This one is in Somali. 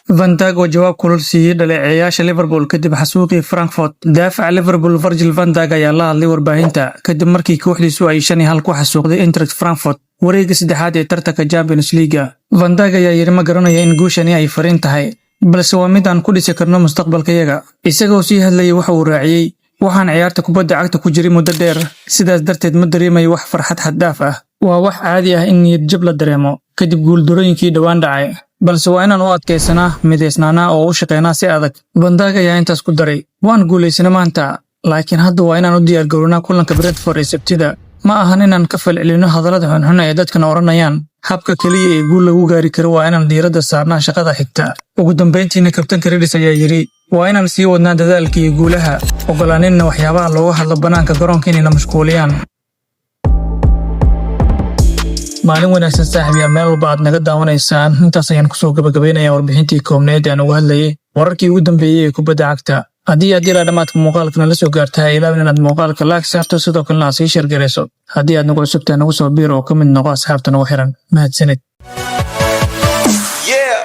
Van Dijk oo jawaab kulul siiyey dhaleeceeyaasha Liverpool kadib xasuuqii Frankfurt. Daafaca Liverpool Virgil van Dijk ayaa la hadlay warbaahinta kadib markii kooxdiisu ay 5-1 ku xasuuqday Eintracht Frankfurt wareegga saddexaad ee tartanka Champions League. Van Dijk ayaa yidhi, "Ma garanayo in guushani ay fariin tahay, balse waa mid aan ku dhisi karno mustaqbalkayaga." Isagoo sii hadlayay waxa uu raaciyey, "Waxaan ciyaarta kubadda cagta ku jiray muddo dheer, sidaas darteed ma dareemayo wax farxad xad dhaaf ah. Waa wax caadi ah in niyad jab la dareemo kadib guuldarooyinkii dhowaan dhacay, balse waa inaan u adkaysanaa, midaysnaanaa oo u shaqeynaa si adag." Van Dijk ayaa intaas ku daray, "Waan guulaysana maanta, laakiin hadda waa inaan u diyaargarownaa kulanka Brentford ee Sabtida. Ma ahan inaan ka falcelino hadallada xunxun ee dadkana odhanayaan. Habka keliya ee guul lagu gaari karo waa inaan diiradda saarnaa shaqada xigta." Ugu dambayntiina, kabtanka Reds ayaa yidhi, "Waa inaan sii wadnaa dadaalka iyo guulaha, ogolaaninna waxyaabaha looga hadlo bannaanka garoonka inayna mashquuliyaan." Maalin wanaagsan, saaxiibyaal, meel walba aad naga daawanaysaan. Intaas ayaan kusoo gabagabaynayaa warbixintii koobneed ee aan uga hadlayay wararkii ugu dambeeyey ee kubadda cagta. Haddii aad ilaa dhammaadka muuqaalka nala soo gaartahay, ilaawin inaad muuqaalka like saarto, sidoo kalena aad sii share garayso. Haddii aad nagu cusubtahay, nagu soo biir oo ka mid noqo asxaabta nagu xiran. Mahadsanid. Yeah.